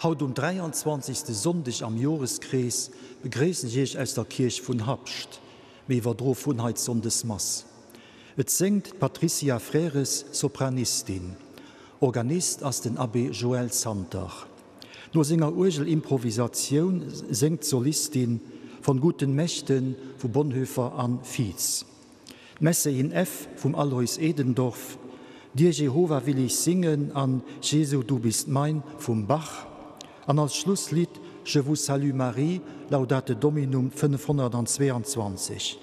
Haut um 23. Sonndeg am Joreskrees begréissen ech Iech aus der Kierch vun Habscht. Mir iwwerdroe vun hei d'Sonndesmass. Et séngt d'Patricia Frères, Sopranistin. Organist ass den Abbé Joël Santer. No senger Uergelimprovisatioun séngt d'Solistin Von guten Mächten vu Bonhoeffer an Fietz. D'Messe in F vum Alois Edendorf, Dir Jehova will ich singen an Jesu du bist mein vum Bach an als Schlusslidd Je vous salue Marie, Laudate Dominum 522.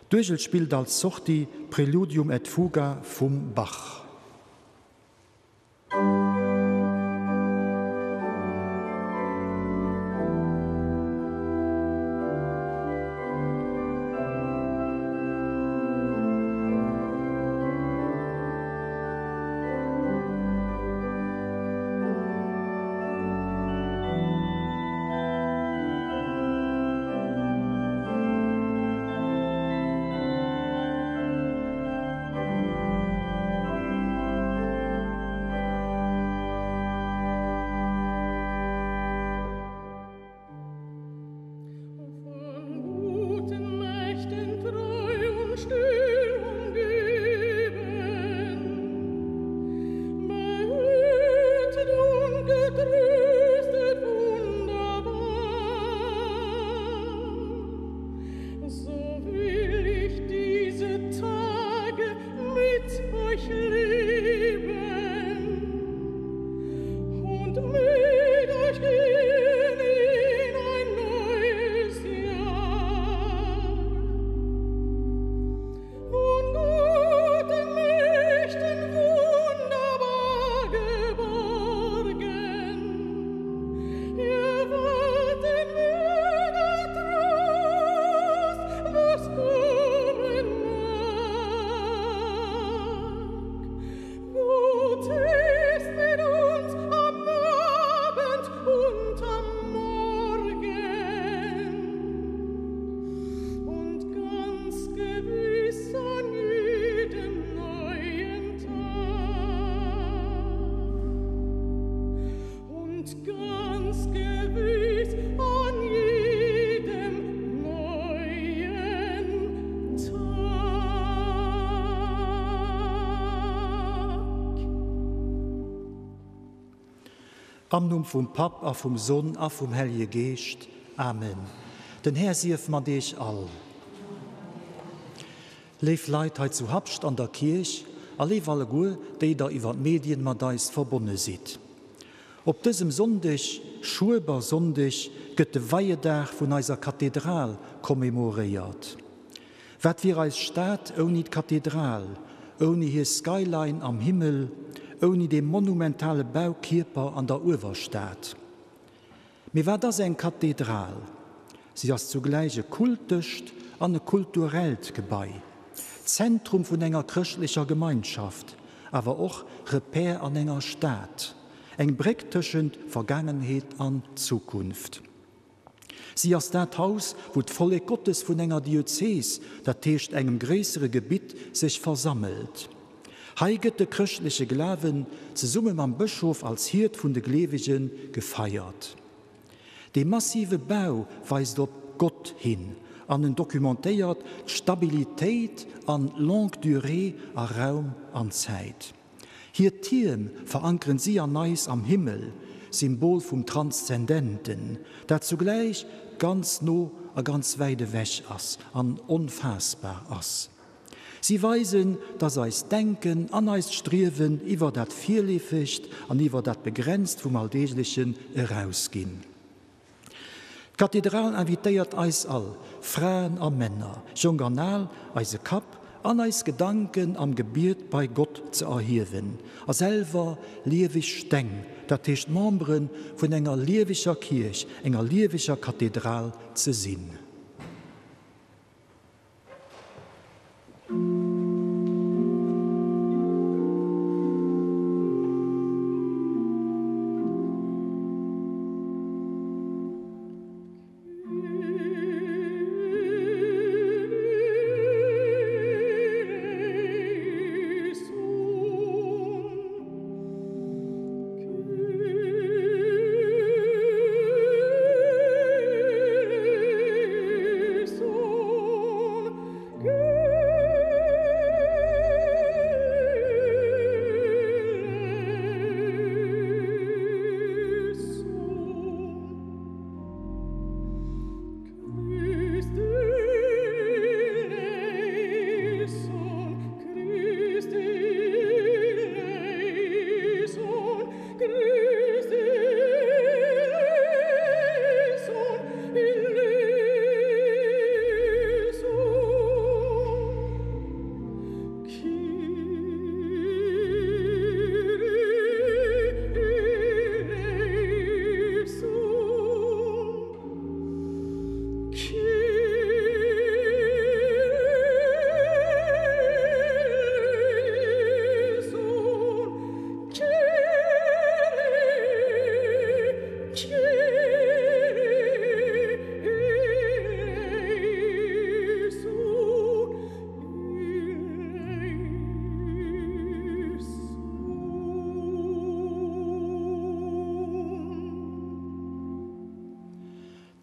D'Uergel spillt als Sortie Preludium et Fuga vum Bach. Am Numm vum Papp a vum Sonn a vum Hellje Geescht. Amen. Den Här sief mat Iech all. Léif Leit hei zu Habscht an der Kierch a léif alleguer, déi der iwwer d'Medien mat eis verbonne sidd. Op dësem Sonndeg, Schuebersonndeg, gëtt de Weiedag vun eiser Kathedral commemoréiert. Wat wier eis Stad ouni d'Kathedral, ouni hir Skyline am Himmel, ouni dee monumentale Baukierper an der Uewerstad? Mee wat ass eng Kathedral? Si ass zugläich e kultescht an e kulturellt Gebai, Zentrum vun enger chrëschtlecher Gemeinschaft, awer och Repère an enger Stad, eng Bréck tëschent Vergaangenheet an Zukunft. Si ass dat Haus, wou d'Vollek Gottes vun enger Diözes, dat heescht engem gréissere Gebitt, sech versammelt. Hei gëtt de chrëschtleche Glawen zesumme mam Bëschof als Hiert vun de Gleewege gefeiert. Dee massive Bau weist op Gott hin an en documentéiert d'Stabilitéit an d'Longue durée a Raum an Zäit. Hir Tierm verankeren si an eis am Himmel, Symbol vum Transzendenten, dat zugläich ganz no a ganz wäit ewech ass an onfaassbar ass. Si weisen, dass eist Denken an eist Striewen iwwer dat Virleefegt an iwwer dat Begrenzt vum Alldeeglechen erausginn. D'Kathedral invitéiert eis all, Fraen a Männer, jonk an al, eise Kapp an eis Gedanken am Gebiet bei Gott ze erhiewen a selwer lieweg Steng, dat heescht Membere vun enger lieweger Kierch, enger lieweger Kathedral ze sinn.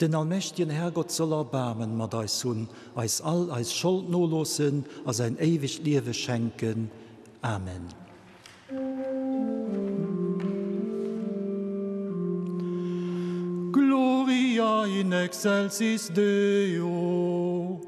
Den allmächtigen Herrgott soll Erbaarmen mat eis hunn, eis all eis Schold noloossen a säin éiwegt Liewe schenken. Amen. Gloria in excelsis Deo.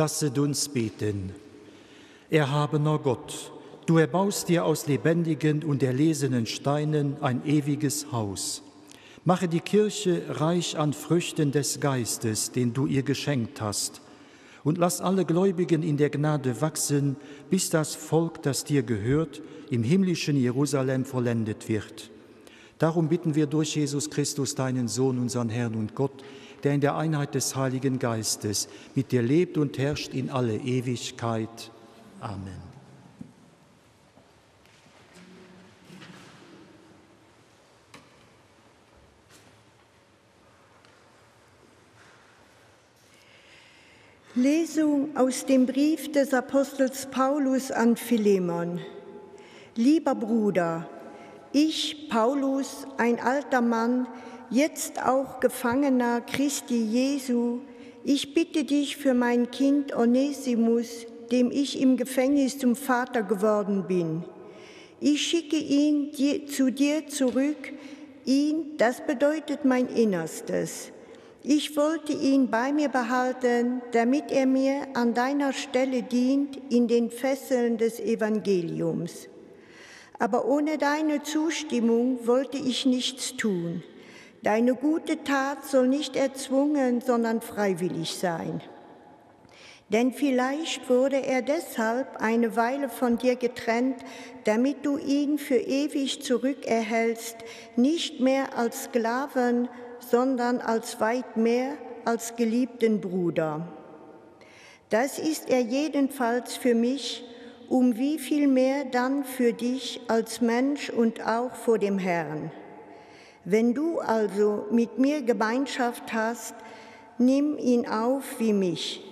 Lasset uns beten. Erhabener Gott, du erbaust dir aus lebendigen und erlesenen Steinen ein ewiges Haus. Mache die Kirche reich an Früchten des Geistes, den du ihr geschenkt hast, und lass alle Gläubigen in der Gnade wachsen, bis das Volk, das dir gehört, im himmlischen Jerusalem vollendet wird. Darum bitten wir durch Jesus Christus, deinen Sohn, unseren Herrn und Gott, der in der Einheit des Heiligen Geistes mit dir lebt und herrscht in alle Ewigkeit. Amen. Lesung aus dem Brief des Apostels Paulus an Philemon. Lieber Bruder, ich, Paulus, ein alter Mann, jetzt auch Gefangener Christi Jesu, ich bitte dich für mein Kind Onesimus, dem ich im Gefängnis zum Vater geworden bin. Ich schicke ihn dir, zu dir zurück, ihn, das bedeutet mein Innerstes. Ich wollte ihn bei mir behalten, damit er mir an deiner Stelle dient in den Fesseln des Evangeliums. Aber ohne deine Zustimmung wollte ich nichts tun. Deine gute Tat soll nicht erzwungen, sondern freiwillig sein. Denn vielleicht wurde er deshalb eine Weile von dir getrennt, damit du ihn für ewig zurückerhältst, nicht mehr als Sklaven, sondern als weit mehr als geliebten Bruder. Das ist er jedenfalls für mich, um wie viel mehr dann für dich als Mensch und auch vor dem Herrn. Wenn du also mit mir Gemeinschaft hast, nimm ihn auf wie mich.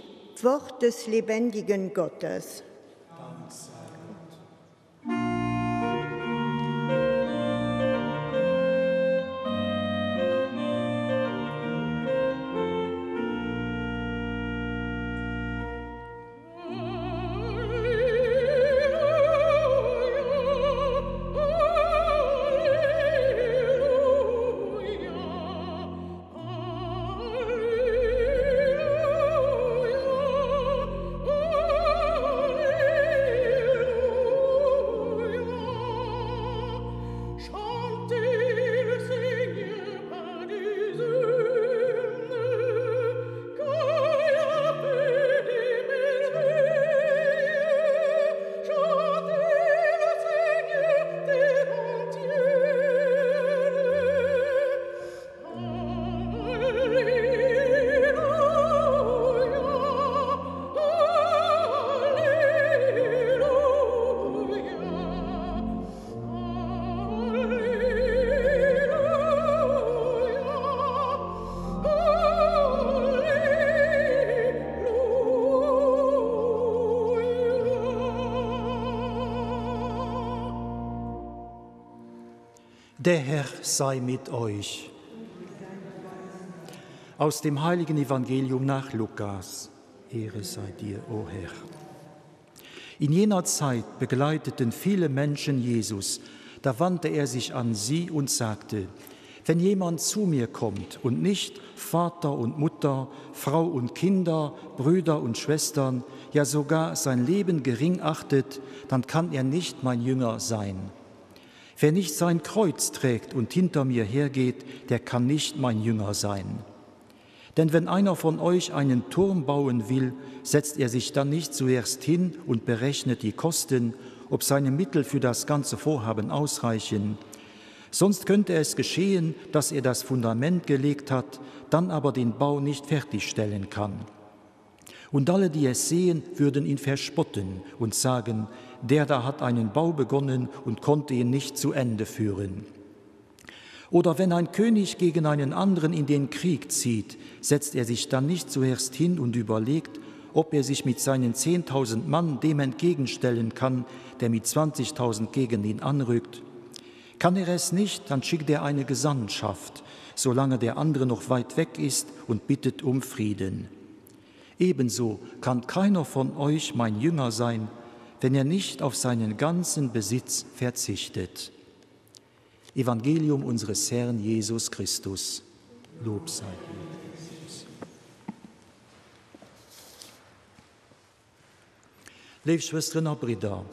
Wort des lebendigen Gottes. Dank sei Gott. Der Herr sei mit euch. Aus dem heiligen Evangelium nach Lukas. Ehre sei dir, o Herr. In jener Zeit begleiteten viele Menschen Jesus. Da wandte er sich an sie und sagte: Wenn jemand zu mir kommt und nicht Vater und Mutter, Frau und Kinder, Brüder und Schwestern, ja sogar sein Leben gering achtet, dann kann er nicht mein Jünger sein. Wer nicht sein Kreuz trägt und hinter mir hergeht, der kann nicht mein Jünger sein. Denn wenn einer von euch einen Turm bauen will, setzt er sich dann nicht zuerst hin und berechnet die Kosten, ob seine Mittel für das ganze Vorhaben ausreichen. Sonst könnte es geschehen, dass er das Fundament gelegt hat, dann aber den Bau nicht fertigstellen kann. Und alle, die es sehen, würden ihn verspotten und sagen: Der da hat einen Bau begonnen und konnte ihn nicht zu Ende führen. Oder wenn ein König gegen einen anderen in den Krieg zieht, setzt er sich dann nicht zuerst hin und überlegt, ob er sich mit seinen 10.000 Mann dem entgegenstellen kann, der mit 20.000 gegen ihn anrückt. Kann er es nicht, dann schickt er eine Gesandtschaft, solange der andere noch weit weg ist und bittet um Frieden. Ebenso kann keiner von euch mein Jünger sein, wenn er nicht auf seinen ganzen Besitz verzichtet. Evangelium unseres Herrn Jesus Christus. Lob sei dir. Léif Schwësteren a Bridder,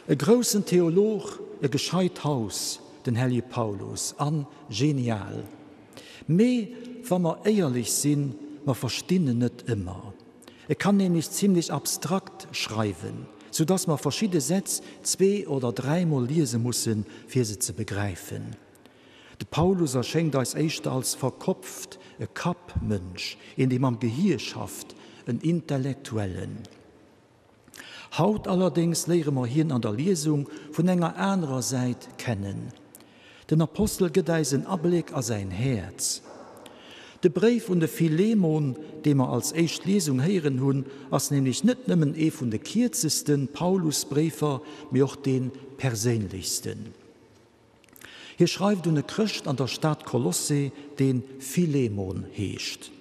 e groussen Theolog, e gescheit Haus, den Hellje Paulus, an genial. Mee wa mer éierlech sinn, mer verstinn en net ëmmer. E kann nämlech zimlech abstrakt schreiwen, sou dass mer verschidde Sätz zwee oder dräimol liese mussen, fir se ze begräifen. De Paulus erschéngt eis éischter als verkopft, e Kappmënsch, een dee mam Gehier schafft, en Intellektuellen. Haut allerdéngs léiere mer hien an der Liesung vun enger anerer Säit kennen. Den Apostel gëtt äis en Abléck a säin Häerz. De Bréif un de Philemon, dee mer als éischt Liesung héieren hunn, ass nämlech net nëmmen ee vun de kierzeste Paulusbréifer, mee och dee perséinlechsten. Hie schreift un e Chrëscht an der Stad Kolosse, dee Philemon heescht.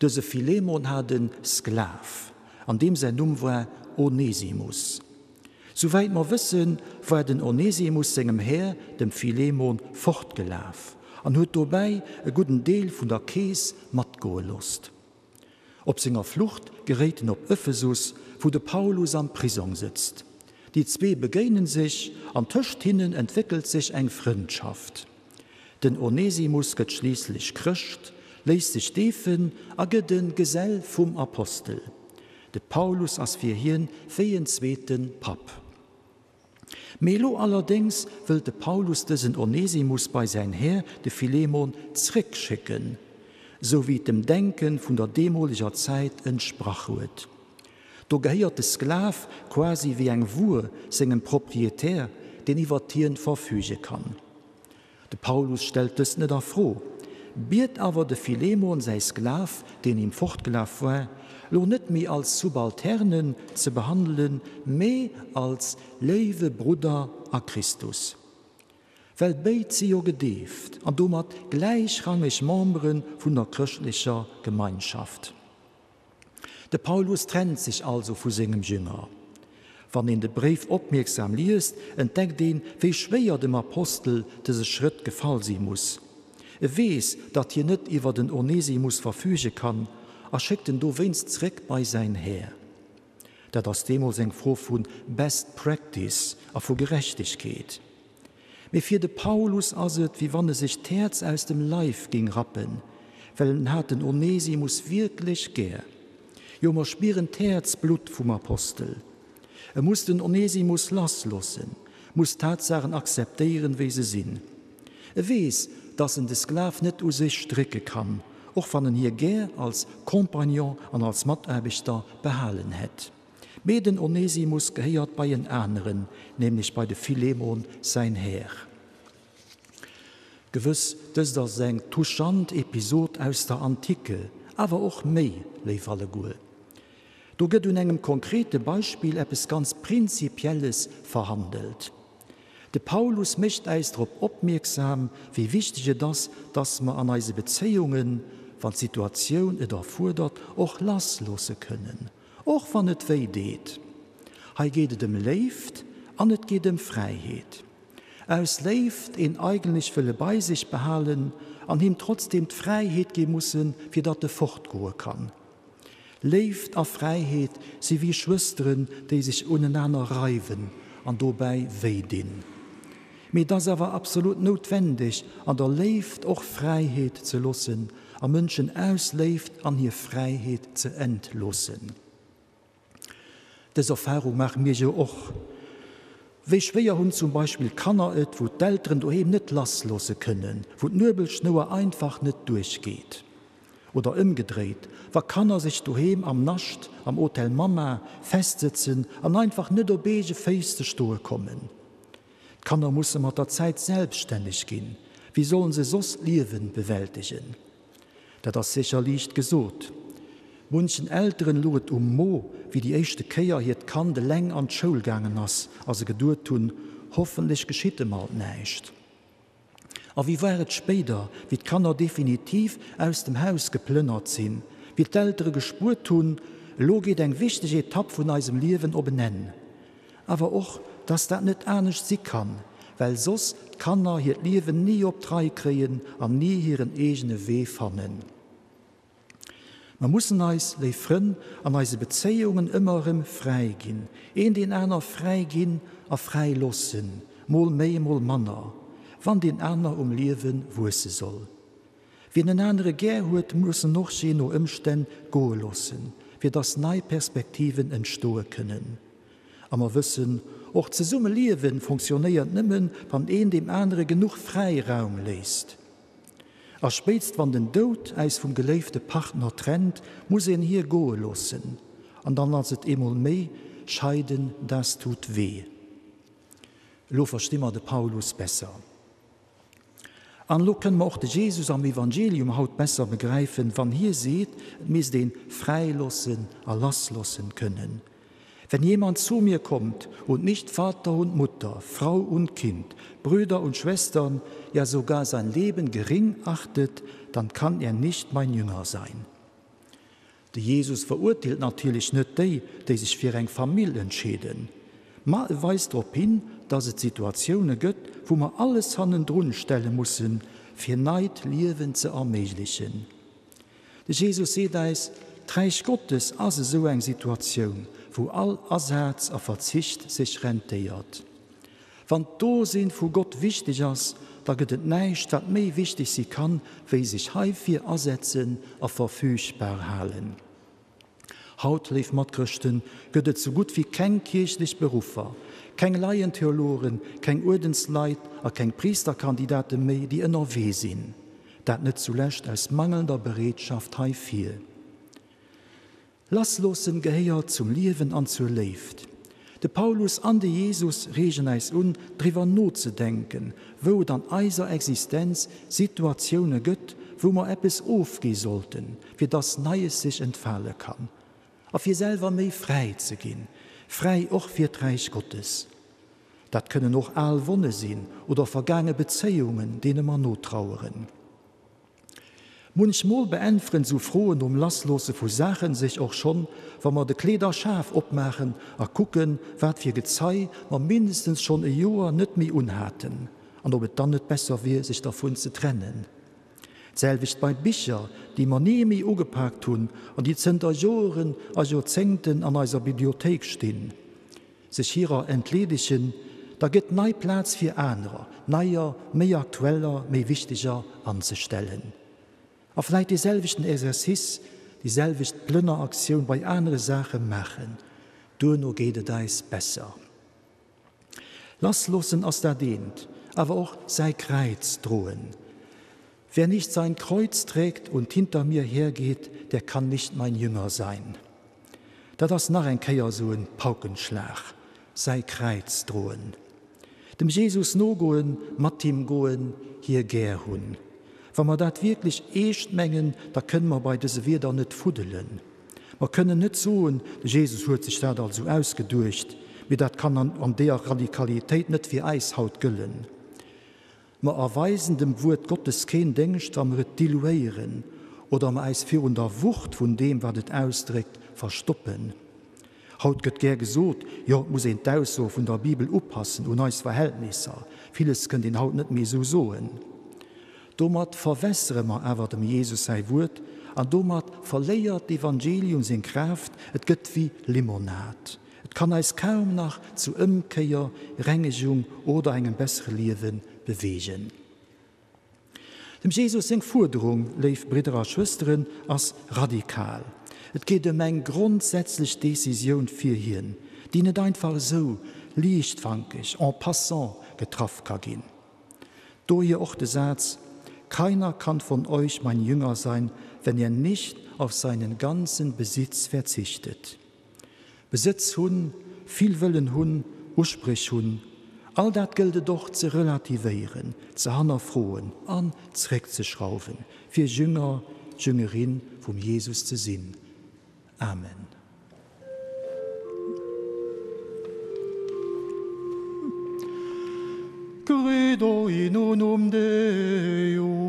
Dëse Philemon hat e Sklav, an deem säin Numm war Onesimus. Souwäit mer wëssen, war den Onesimus sengem Här, dem Philemon, fortgelaf an huet dobäi e gudden Deel vun der Keess matgoe losst. Op senger Flucht geréit en op Ephesus, wou de Paulus am Prisong sëtzt. Déi zwee begéinen sech an tëscht hinnen entwéckelt sech eng Frëndschaft. Den Onesimus gëtt schliisslech Chrëscht, léisst sech deefen a gëtt e Gesell vum Apostel. De Paulus ass fir hien wéi en zweete Papp. Mee elo allerdéngs wëllt de Paulus dësen Onesimus bei säin Här, de Philemon, zréckschécken, sou wéi et dem Denke vun der deemoleger Zäit entsprach huet. Do gehéiert de Sklav quasi wéi eng Wuer sengem Proprietär, deen iwwert hien verfüge kann. De Paulus stellt dëst net a Fro, biet awer de Philemon, säi Sklav, deen him fortgelaf war, lo net méi als Subalterne ze behandelen, mee als léiwe Brudder a Christus. Well béid si jo gedeeft an domat gläichrangeg Membere vun der chrëschtlecher Gemeinschaft. De Paulus trennt sech also vu sengem Jünger. Wann een de Bréif opmierksam liest, entdeckt een, wéi schwéier dem Apostel dëse Schrëtt gefall si muss. E weess, datt hien net iwwer den Onesimus verfüge kann a schéckt en dowéinst zréck bei säin Här. Dat ass deemools eng Fro vu Best Practice a vu Gerechtegkeet. Mee fir de Paulus ass et, wéi wann e sech d'Häerz aus dem Leif géing rappen, well en hat den Onesimus wierklech gär. Jo, mer spieren d'Häerzblutt vum Apostel. E muss den Onesimus lassloossen, muss d'Tatsaachen akzeptéieren, wéi se sinn. E weess, dass en de Sklav net u sech drécke kann, och wann en hie gär als Compagnon an als Mataarbechter behalen hätt. Mee den Onesimus gehéiert bei en aneren, nämlech bei de Philemon, säin Här. Gewëss, dëst ass eng touchant Episod aus der Antike, awer och méi, léif alleguer. Do gëtt un engem konkrete Beispill eppes ganz Prinzipielles verhandelt. De Paulus mécht äis drop opmierksam, wéi wichteg et ass, dass mer an eise Bezéiungen, wann d'Situatioun et erfuerdert, och lassloosse kënnen, och wann et wéi deet. Hei geet et ëm Léift an et geet ëm Fräiheet. Aus Léift een eigentlech wëlle bei sech behalen an him trotzdeem d'Fräiheet gi mussen, fir datt e fortgoe kann. Léift a Fräiheet si wéi Schwësteren, déi sech unenaner reiwen an dobäi wéi dinn. Mee et ass awer absolut noutwendeg, an der Léift och Fräiheet ze loossen a Mënschen aus Léift an hir Fräiheet ze entloossen. Dës Erfahrung maache mir jo och. Wéi schwéier hunn zum Beispill Kanner et, wou d'Elteren doheem net lassloosse kënnen, wou d'Nuebelschnouer einfach net duerchgeet. Oder ëmgedréit, wa Kanner sech doheem am Nascht, am Hotel Mamma, festsëtzen an einfach net op eege Féiss ze stoe kommen. D'Kanner musse mat der Zäit selbststänneg ginn, wéi sollen se soss d'Liewen bewältegen? Dat ass sécher liicht gesot. Munchen Elteren louch et um Mo, wéi déi éischte Kéier hiert Kand eleng an d'Schoul gaangen ass a se geduet hunn, Hoffentlech geschitt em alt näischt. A wéi war et spéider, wéi d'Kanner definitiv aus dem Haus geplënnert sinn, wéi d'Eltere gespuert hunn, elo geet eng wichteg Etapp vun eisem Liewen op en Enn. Awer och, dass dat net anescht si kann, well soss d'Kanner hiert Liewen ni op d'Rei kréien an ni hiren eegene Wee fannen. Mer mussen eis, léif Frënn, an eise Bezéiungen ëmmer erëm fräi ginn, een deen aner fräi ginn a fräi loossen, mol méi, mol manner, wann deen aner um Liewe wuesse soll. Wien en anere gär huet, muss en och jee no Ëmstänn goe loossen, fir dass nei Perspektiven entstoe kënnen. A mer wëssen, och d'Zesummeliewe fonctionnéiert nëmmen, wann een deem anere genuch Fräiraum léisst. A spéitst wann den Doud äis vum geléifte Partner trennt, muss een hie goe loossen. An dann ass et eemol méi, Scheiden, das tut weh. Elo versti mer de Paulus besser. An elo kënne mer och de Jesus am Evangelium haut besser begräifen, wann hie seet, et misst een fräi loossen a lassloossen kënnen. Wenn jemand zu mir kommt und nicht Vater und Mutter, Frau und Kind, Brüder und Schwestern, ja sogar sein Leben gering achtet, dann kann er nicht mein Jünger sein. De Jesus verurteelt natierlech net déi, déi sech fir eng Famill entscheeden. Ma e weist drop hin, dass et Situatioune gëtt, wou mer alles hannendrun stelle mussen, fir neit Liewen ze erméiglechen. De Jesus seet äis, D'Räich Gottes ass esou eng Situatioun, wou all Asaz a Verzicht sech rentéiert. Wann d'Dosinn vu Gott wichteg ass, da gëtt et näischt, wat méi wichteg si kann, wéi sech heifir asetzen a verfügbar halen. Haut, léif Matchrëschten, gëtt et sou gutt wéi keng kierchlech Beruffer, keng Laientheologen, keng Uerdensleit a keng Priesterkandidate méi, déi ënnerwee sinn. Dat net zulescht aus mangelnder Bereetschaft heifir. Lassloossen gehéiert zum Liewen an zur Léift. De Paulus an de Jesus reegen äis un, driwwer nozedenken, wou et an eiser Existenz Situatioune gëtt, wou mer eppes ofgi sollten, fir dass Neies sech entfale kann. A fir selwer méi fräi ze ginn, fräi och fir d'Räich Gottes. Dat kënnen och al Wonne sinn oder vergaange Bezéiungen, deene mer notraueren. Munchmol beäntweren sou Froen nom Lassloosse vu Saachen sech och schonn, wa mer de Kleederschaf opmaachen a kucken, wat fir Gezei mer mindestens schonn e Joer net méi unhaten an ob et dann net besser wier, sech dervun ze trennen. D'selwecht bei Bicher, déi mer ni méi ugepaakt hunn an déi zënter Joeren a Joerzéngten an eiser Bibliothéik stinn. Sech hirer entleedegen, da gëtt nei Plaz fir anerer, neier, méi aktueller, méi wichteger anzestellen. A vläit dee selwechten Exercice, déi selwecht Plënneraktioun bei anere Saache maachen. Duerno geet et eis besser. Lassloossen ass dat eent, awer och säi Kräiz droen. Wer nicht sein Kreuz trägt und hinter mir hergeht, der kann nicht mein Jünger sein. Dat ass nach eng Kéier esou en Paukenschlag, säi Kräiz droen, dem Jesus nogoen, mat him goen, hie gär hunn. Wa mer dat wierklech eescht mengen, da kënne mer bei dëse Wierder net fuddelen. Mer kënnen net soen, de Jesus huet sech dat also ausgeduecht, mee dat kann an deeër Radikalitéit net fir äis haut gëllen. Mer erweisen dem Wuert Gottes keen Déngscht, wa mer et diluéieren oder mer äis virun der Wucht vun deem, wat et ausdréckt, verstoppen. Haut gëtt gär gesot, jo, et muss een d'Aussoe vun der Bibel upassen un eis Verhältnisser, villes kënnt een haut net méi esou soen. Domat verwässere mer awer dem Jesus säi Wuert an domat verléiert d'Evangelium seng Kraaft, et gëtt wéi Limonad. Et kann eis kaum nach zu Ëmkéier, Rengegung oder engem bessere Liewe beweegen. Dem Jesus seng Fuerderung, léif Bridder a Schwësteren, ass radikal. Et geet ëm eng grondsätzlech Decisioun fir hien, déi net einfach esou liichtfankeg, en passant, getraff ka ginn. Dohier och de Saz, Keiner kann von euch mein Jünger sein, wenn er nicht auf seinen ganzen Besitz verzichtet. Besëtz hunn, vill wëllen hunn, Uspréch hunn, all dat gëllt et och ze relativéieren, ze hannerfroen an zréckzeschrauwen, fir Jünger, Jüngerin vum Jesus ze sinn. Amen. Credo in unum Deum.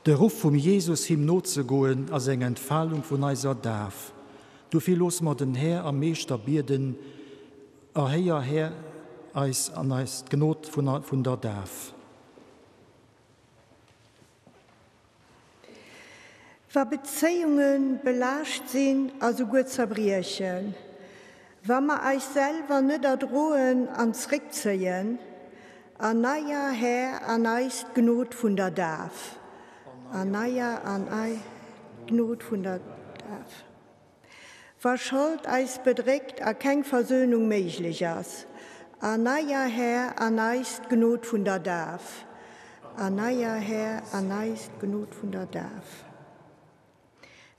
De Ruff vum Jesus him nozegoen ass eng Entfalung vun eiser Daf. Dofir loosse mer den Här a Meeschter bieden, Erhéier, Här, eis an eis d'Gnod vun der Daf. Wa Bezéiunge belaascht sinn a souguer zerbriechen, wa mer eis selwer net erdroen an zréckzéien, Erneier, Här, an eis d'Gnod vun der Daf. Erneier an eis d'Gnod vun der Daf. Wa Schold eis bedréckt a keng Versöhnung méiglech ass, erneier, Här, an eis d'Gnod vun der Daf. Erneier, Här, an eis d'Gnod vun der Daf.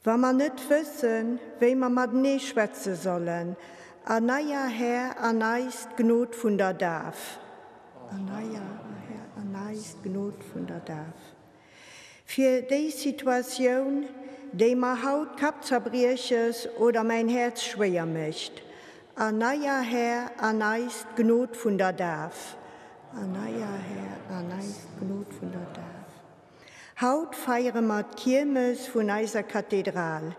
Wa mer net wëssen, wéi mer matenee schwätze sollen, erneier, Här, an eis d'Gnod vun der Daf. Erneier, Här, an eis d'Gnod vun der Daf. Fir déi Situatioun, déi mer haut Kappzerbrieches oder mäin Häerz schwéier mécht. Erneier, Här, an eis d'Gnod vun der Daf. Erneier, Här, an eis d'Gnod vun der Daf. Haut feiere mer d'Kiermes vun eiser Kathedral.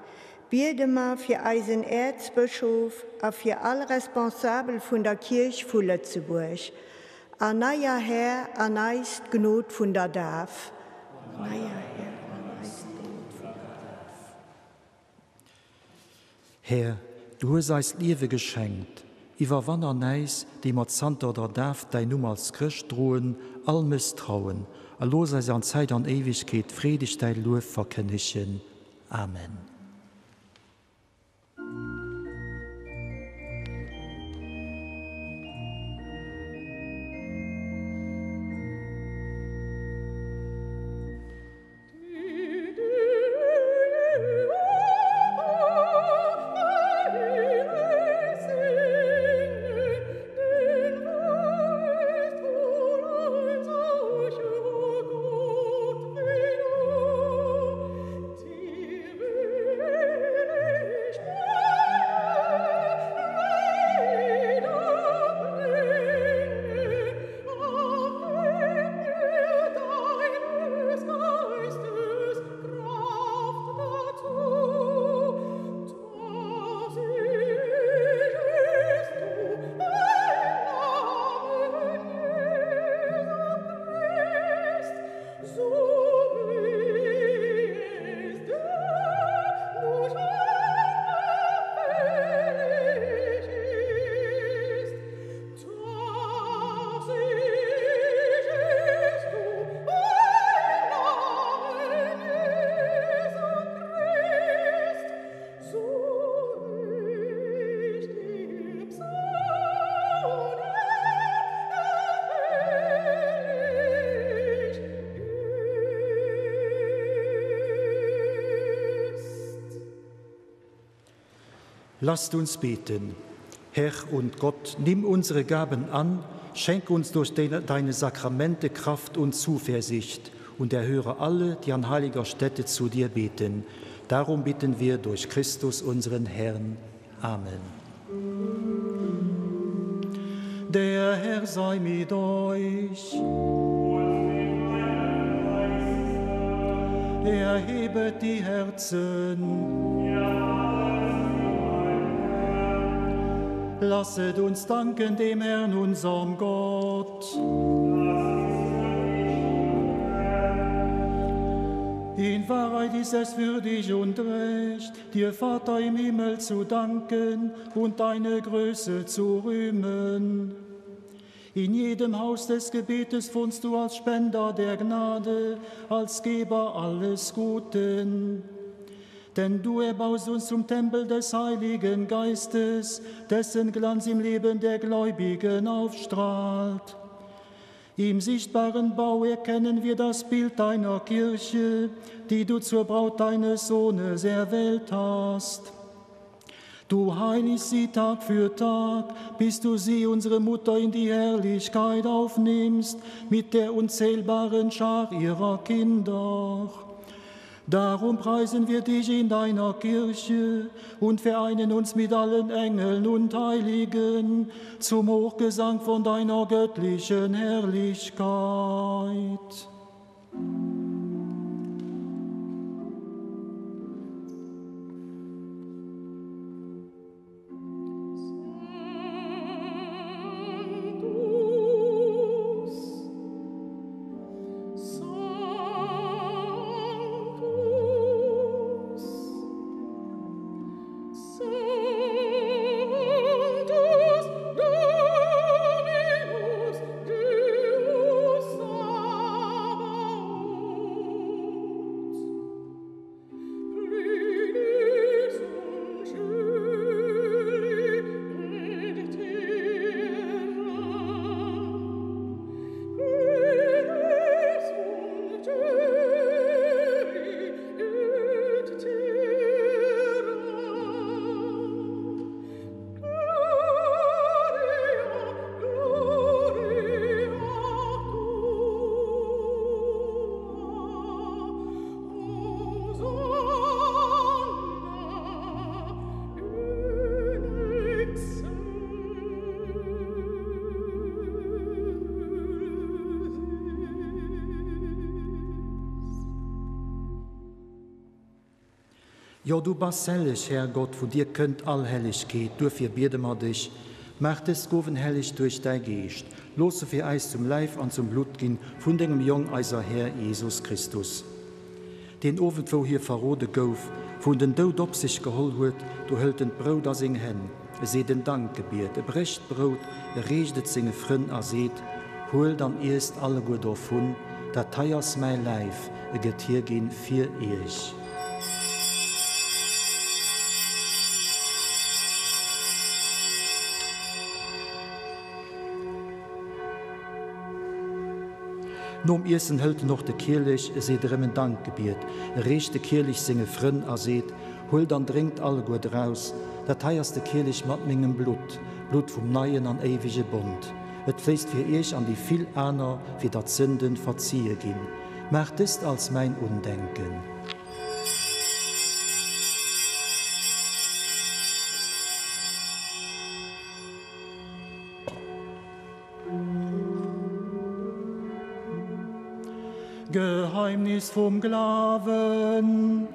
Biede mer fir eisen Äerzbëschof a fir all Responsabel vun der Kierch vu Lëtzebuerg. Erneier, Här, an eis d'Gnod vun der Daf. Erneier, Här, an eis d'Gnod vun der Daf. Här, du hues eis d'Liewe geschenkt. Iwwerwann an äis, déi mer zanter der Daf däin Numm als Chrëscht droen, all Mësstrauen, a looss eis an Zäit an Éiwegkeet freedeg däi Luef verkënnegen. Amen. Lasst uns beten. Herr und Gott, nimm unsere Gaben an, schenk uns durch deine Sakramente Kraft und Zuversicht und erhöre alle, die an heiliger Stätte zu dir beten. Darum bitten wir durch Christus unseren Herrn. Amen. Der Herr sei mit euch. Erhebet die Herzen. Lasset uns danken dem Herrn unserem Gott. In Wahrheit ist es würdig und recht, dir Vater im Himmel zu danken und deine Größe zu rühmen. In jedem Haus des Gebetes wohnst du als Spender der Gnade, als Geber alles Guten. Denn du erbaust uns zum Tempel des Heiligen Geistes, dessen Glanz im Leben der Gläubigen aufstrahlt. Im sichtbaren Bau erkennen wir das Bild deiner Kirche, die du zur Braut deines Sohnes erwählt hast. Du heiligst sie Tag für Tag, bis du sie, unsere Mutter, in die Herrlichkeit aufnimmst, mit der unzählbaren Schar ihrer Kinder. Darum preisen wir dich in deiner Kirche und vereinen uns mit allen Engeln und Heiligen zum Hochgesang von deiner göttlichen Herrlichkeit. Jo, du bass helleg, Här Gott, vun dir kënnt all Hellegkeet, duerfir biede mer dech, maach dës Gowen helleg duerch däi Geescht, looss se fir äis zum Läif an zum Blutt ginn vun dengem Jong, eiser Här Jesus Christus. Deen Owend, wou hie verrode gouf, wou en den Doud op sech geholl huet, do hëlt en d'Brout a seng Hänn, e seet en Dankgebiet, e brécht d'Brout, e reecht et senge Frënn a seet, Huelt an iesst alleguer dovun, dat hei ass mäi Läif, e gëtt hierginn fir iech. Nom Iessen hëlt en och de Kielech, e seet erëm en Dankgebiet, e reecht de Kielech senge Frënn a seet, Huelt an drénkt alleguer draus, dat hei ass de Kielech mat mengem Blutt, d'Blutt vum neien an éiwege Bond. Et fléisst fir iech an déi vill aner, fir datt d'Sënde verzie ginn. Maacht dëst als mäin Undenken. Geheimnis vum Glawen.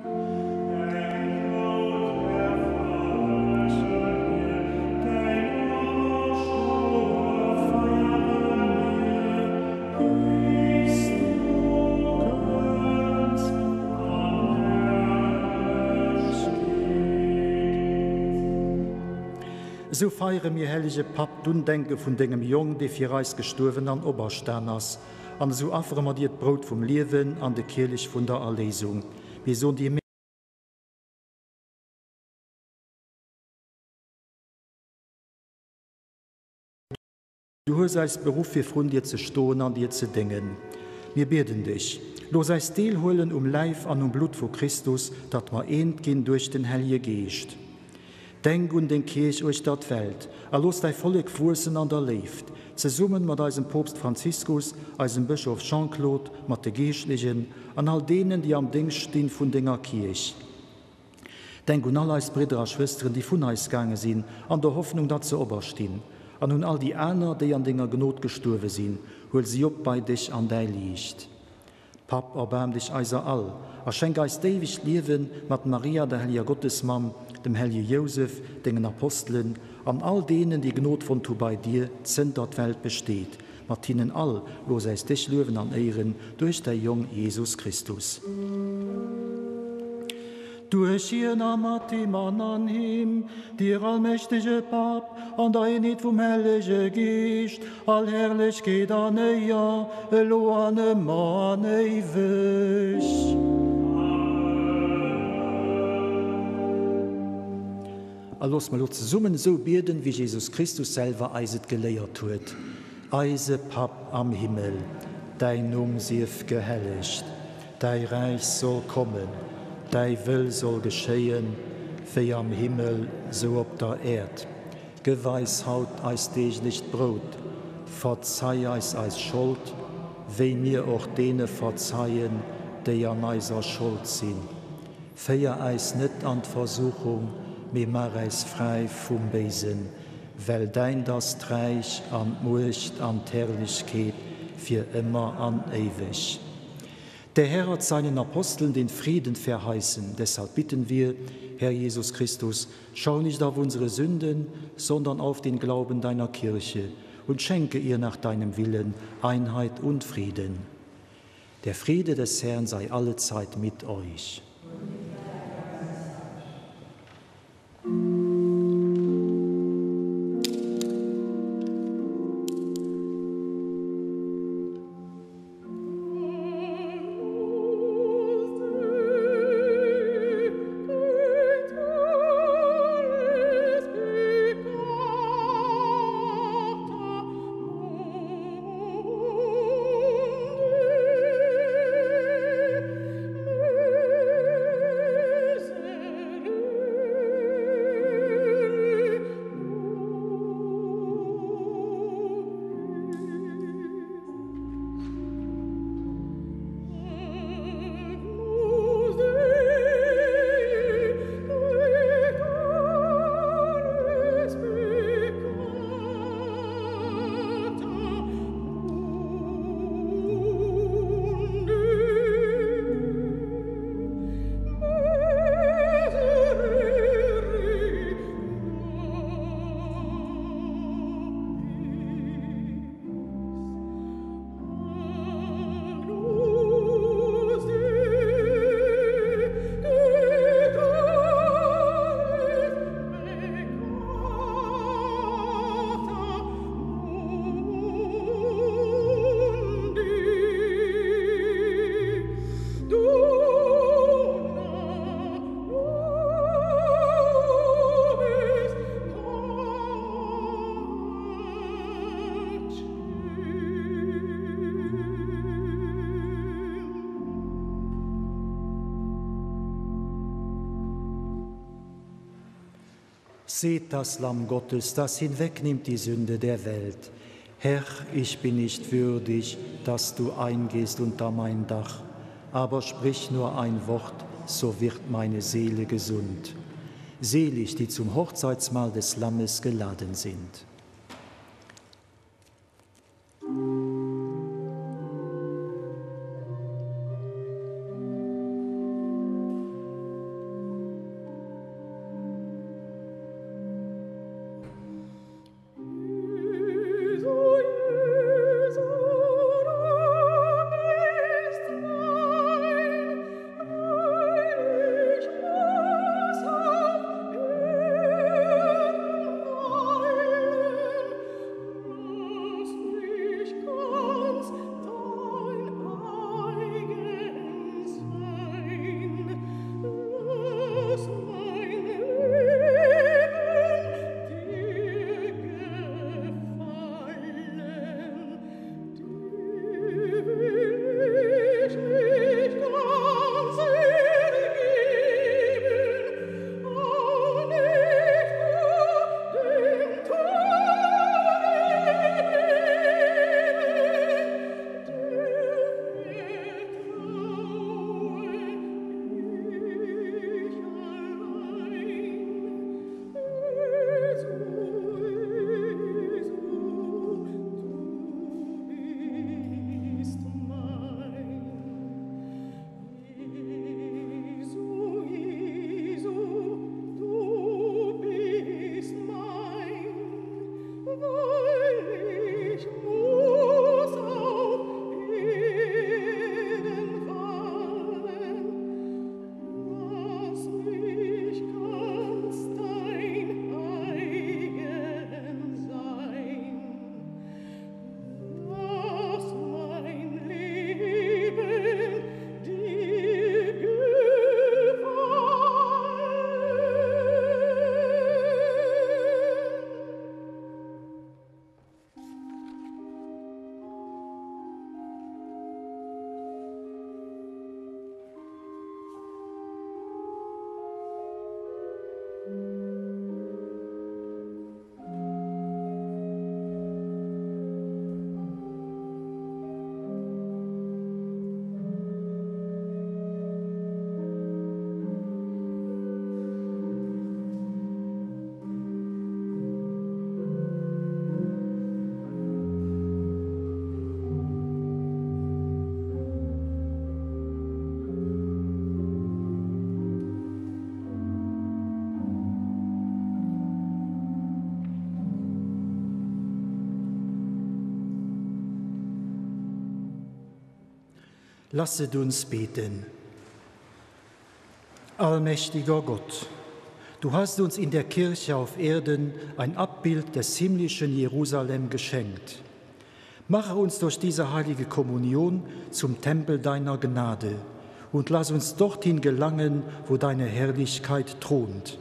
Esou feiere mir, hellege Papp, d'Undenke vun dengem Jong, dee fir eis gestuerwen an operstan ass, an esou affere mer dir d'Brout vum Liewen an de Kielech vun der Erléisung. Mir soen dir. Du hues eis beruff fir vrun dir ze stoen an dir ze déngen. Mir bieden dech, looss eis Deel huelen um Läif an um Blutt vu Christus, datt mer eent ginn duerch den Hellje Geescht. Denk un deng Kierch uechter d'Welt a looss däi Vollek wuessen an der Léift, zesummen mat eisem Poopst Franziskus, eisem Bëschof Jean-Claude, mat de Geeschtlechen an all deenen, déi am Déngscht stinn vun denger Kierch. Denk un all eis Bridder a Schwësteren, déi vun eis gaange sinn, an der Hoffnung, datt se operstinn. An un all déi aner, déi an denger Gnod gestuerwe sinn, huel si op bei dech an däi Liicht. Papp, erbaarm dech eiser all a schenk eis d'éiwegt Liewen mat Maria, der helleger Gottesmamm, dem hellege Jousef, dengen Apostelen an all deenen, déi Gnod fonnt hu bei dir, zënter d'Welt besteet. Mat hinnen all looss äis dech luewen an éieren duerch däi Jong Jesus Christus. Duerch hien a mat him an an him, dir allmächtege Papp, an der Eenheet vum Hellege Geescht, all Herrlechkeet an Éier, elo an ëmmer an éiweg. Amen. A looss mer elo zesummen esou bieden, wéi Jesus Christus selwer eis et geléiert huet, Eise Papp am Himmel, däin Numm sief gehellegt, däi Räich soll kommen, däi Wëll soll geschéien, wéi am Himmel, sou op der Äerd. Gëff eis haut eist deeglecht Brout. Verzei eis eis Schold, wéi mir och deene verzeien, déi an eiser Schold sinn. Féier äis net an d'Versuchung, mee maach äis fräi vum Béisen, well däint ass d'Räich an d'Muecht an d'Herrlechkeet fir ëmmer an éiweg. Der Herr hat seinen Aposteln den Frieden verheißen, deshalb bitten wir, Herr Jesus Christus, schau nicht auf unsere Sünden, sondern auf den Glauben deiner Kirche und schenke ihr nach deinem Willen Einheit und Frieden. Der Friede des Herrn sei allezeit mit euch. Seht das Lamm Gottes, das hinwegnimmt die Sünde der Welt. Herr, ich bin nicht würdig, dass du eingehst unter mein Dach, aber sprich nur ein Wort, so wird meine Seele gesund. Selig, die zum Hochzeitsmahl des Lammes geladen sind. Lasset uns beten. Allmächtiger Gott, du hast uns in der Kirche auf Erden ein Abbild des himmlischen Jerusalem geschenkt. Mache uns durch diese heilige Kommunion zum Tempel deiner Gnade und lass uns dorthin gelangen, wo deine Herrlichkeit thront.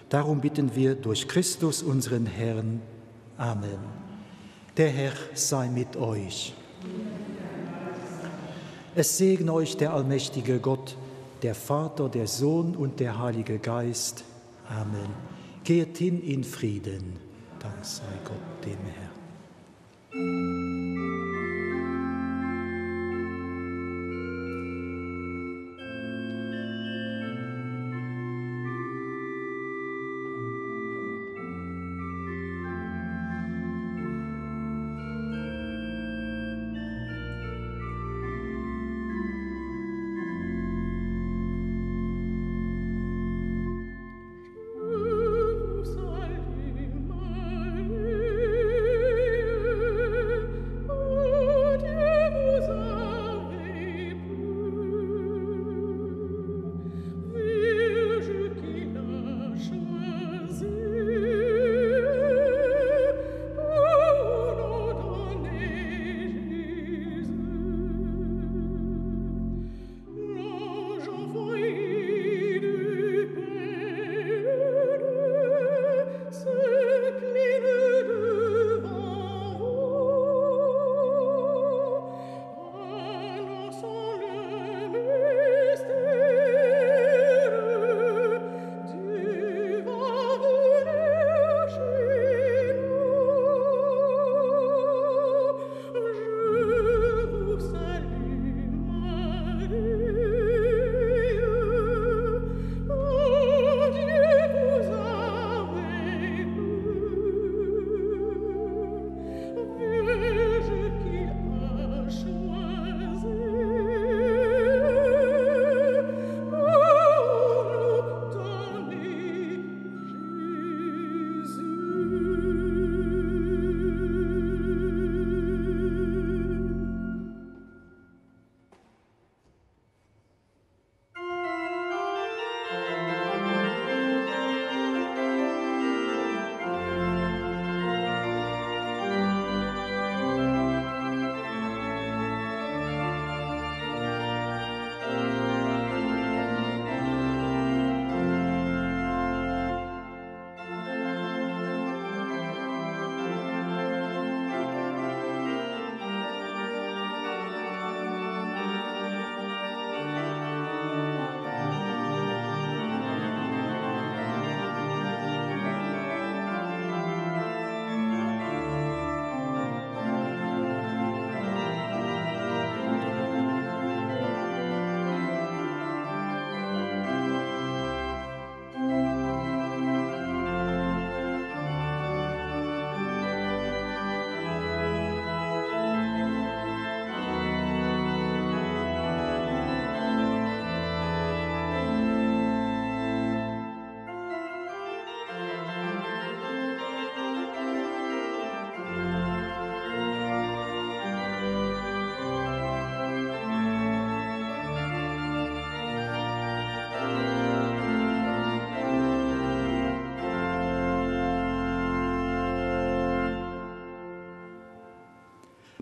Darum bitten wir durch Christus unseren Herrn. Amen. Der Herr sei mit euch. Es segne euch der allmächtige Gott, der Vater, der Sohn und der Heilige Geist. Amen. Geht hin in Frieden. Dank sei Gott dem Herrn. Jerusalem, mein Leben.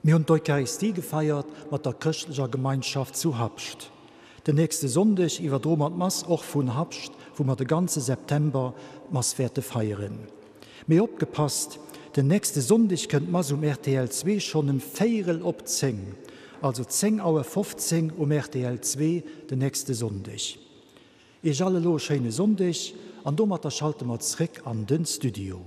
Mir hunn d'Eucharistie gefeiert mat der chrëschtlecher Gemeinschaft zu Habscht. Den nächste Sonndeg iwwerdroe mer d'Mass och vun Habscht, wou mer de ganze September d'Mass wäerte feieren. Mee opgepasst, den nächste Sonndeg kënnt d'Mass um rtl 2 schonn em véierel op 10, also 10 Auer 15 um rtl 2 den nächste Sonndeg. Iech all elo e schéine Sonndeg an domatter schalte mer zréck an den Studio.